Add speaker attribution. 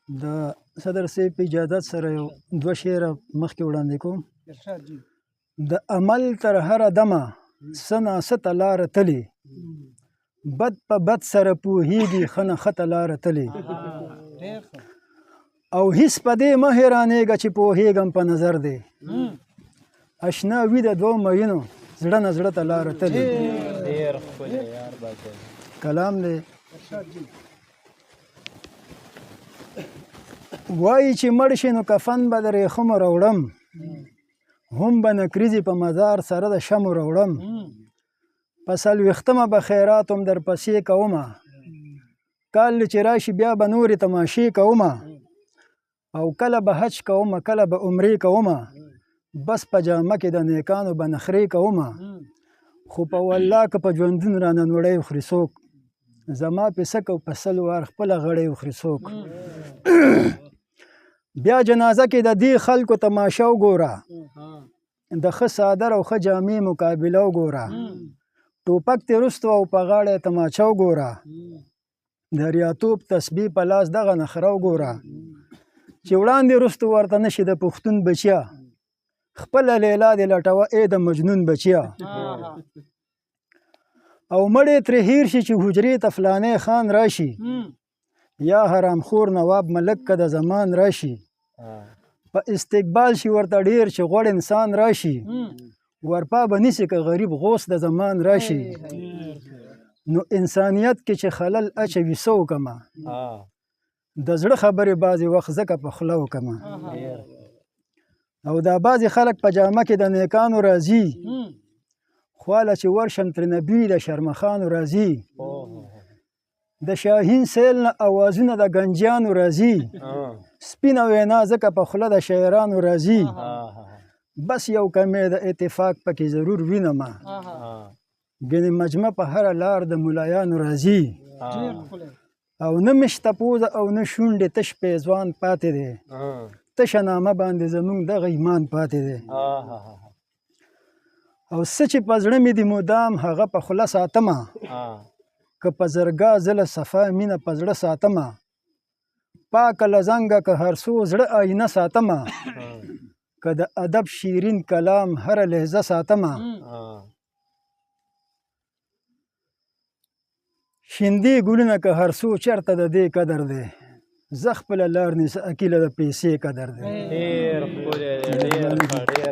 Speaker 1: د صدر صاحب په اجازت سره یو دوه شعره مخکې وړاندې کوم.
Speaker 2: ارشاد جی.
Speaker 1: د عمل تر هره دمه څه نا څه ته لاره تلي، بد په بد سره پوهیږي ښه نه ښه ته لاره تلي.
Speaker 2: ډېر ښه.
Speaker 1: او هیڅ په دې مه حیرانېږه چې پوهیږم په نظر دی، اشنا وي د دوو میینو زړه نه زړه ته لاره تلي.
Speaker 3: ډېر ښکلی یار باچا.
Speaker 1: کلام دی.
Speaker 2: ارشاد جی.
Speaker 1: وایي چې مړ شي نو کفن به د ریښمو راوړم، هم به نکریزې په مزار سره د شمو راوړم، په 40مه به خیرات هم درپسې کومه، کال چې راشي بیا به نورې تماشې کومه، او کله به حج کومه کله به عمرې کومه، بس په جامه کې د نیکانو به نخرې کومه، خو په والله که په ژوندون رانه نوړی وخوري څوک، زما په سک او په 100 وار خپله غړی وخوري څوک. بیا جنازه کې د دې خلکو تماشه وګوره، د ښه څادر او ښه جامې مقابله وګوره، ټوپک ترې وروستو او په غاړه یې تماچه وګوره، د ریاتوب تسبیح په لاس دغه نخره وګوره، چې وړاندې وروستو ورته نشي د پښتون بچیا، خپله لیلا دې لټوه ای د مجنون بچیا. او مړی ترې هیر شي چې حجرې ته فلانی خان راشي، یا حرامخور نواب ملک که د زمان راشي، په استقبال شي ورته ډیر چې غوړ انسان راشي، ورپا به نیسي که غریب غوس د زمان راشي. نو انسانیت کې چې خلل اچوي څه وکمه، د زړه خبرې بعضې وخت ځکه په خوله وکمه. او دا بعضې خلک په جامه کې د نیکانو راځي، خواله چې ورشم ترېنه بوی د شرمخانو راځي، د شاهین سیل نه اوازونه د ګنجیانو راځي، سپینه وینا ځکه په خوله د شاعرانو راځي، بس یو کمی د اتفاق پکې ضرور وینمه، ګنې مجمع په هره لار د ملایانو راځي. او نه مشته پوزه او نه شونډې تش پیزوان پاتې دی، تشه نامه باندې زمونږ دغه ایمان پاتې دی. او څه چې په زړه مې دي مدام هغه په خوله ساتمه، که په زرګا زله صفا مینه په زړه ساتمه، پاکه له زنګه که هر څو زړه آینه ساتمه، که د ادب شیرین کلام هره لحظه ساتمه، شیندې ګلونه که هر څو چرته د دې قدر دی، زه خپله لار نیسه اکیله د پیسې قدر دی.
Speaker 3: ډېر ښکلی دی، ډېر ښه، ډېر.